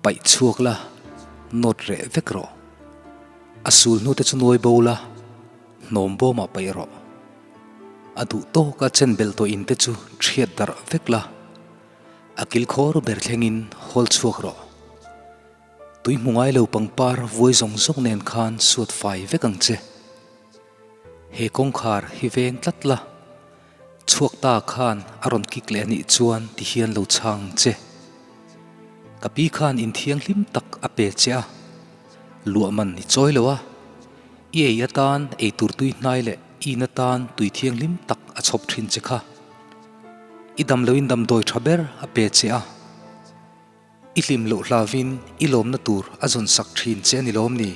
Paih chhuak la, nawt reh vek rawh. A sul hnute chu nuai bo la, hnawm bawmah paih rawh. A duh tawka chen belh tawh in te chu thiat darh vek la, a kil khawr ber thlengin hawl chhuak rawh. Tui hmu ngai lo pangpar vuai zawng zawng nen khan suat fai vek ang che. He kawngkhar hi veng tlat la, chhuak ta khan a rawn kik leh anih chuan ti hian lo chhang ang che. Ka pi khan inthianghlim tak a pe che a, luah man i chawi lo a, i ei atan eitur tui hnai leh i in atan tui thianghlim tak a chhawp thin che kha. I dam loin damdawi tha ber a pe che a. I hlim loh hlavin i lawmna tur a zawn sak thin che a ni lawm ni?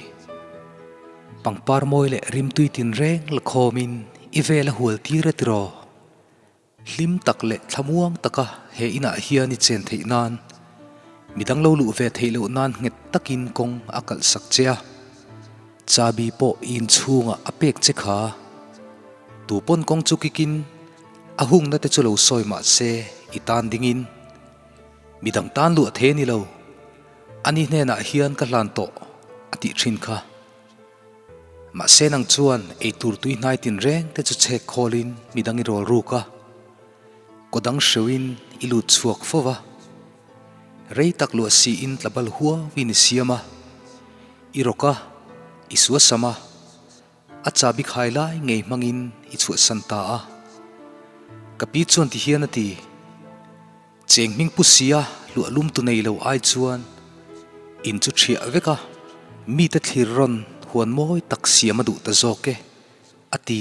Pangpar mawi leh rimtui tinreng la khawmin i vel a hual tir a tiraw? Hlim tak leh thlamuang taka he inah hian i chen theih nan, midang lo luh ve theih loh nan nghet takin kawng a kalh sak che a, chabi pawh i inchhungah a pek che kha. Tu pawn kawng chu kikin a hungna te chu lo sawi mah se i tan dingin. Midang tan luah thei a ni lo, ani hnenah hian ka hlan tawh a tih thin kha. Mahse nang chuan eitur tui hnai tinreng te chu chhek khawlin midang i rawl ruk a, kaw dang hreuhin i lut chhuak fo va. Rei tak luah siin tlabal huauin i siam a, i rawk a, i suasam a, A chabi khai lai ngei hmangin i chhuahsan ta a. Ka pi chuan ti hian a ti, Cheng hming pu sia hluah lum tu nei lo ai chuan in chu thiah vek a, mite thlir rawn huan mawi tak siam a duh ta zawk e, a ti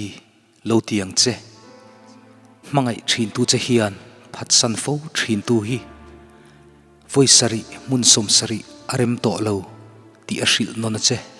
lo ti ang che. Hmangaih thintu che hian phatsan fo thintu hi vawi sarih hmun 70 a rem tawh lo tih a hrilh nawn a che.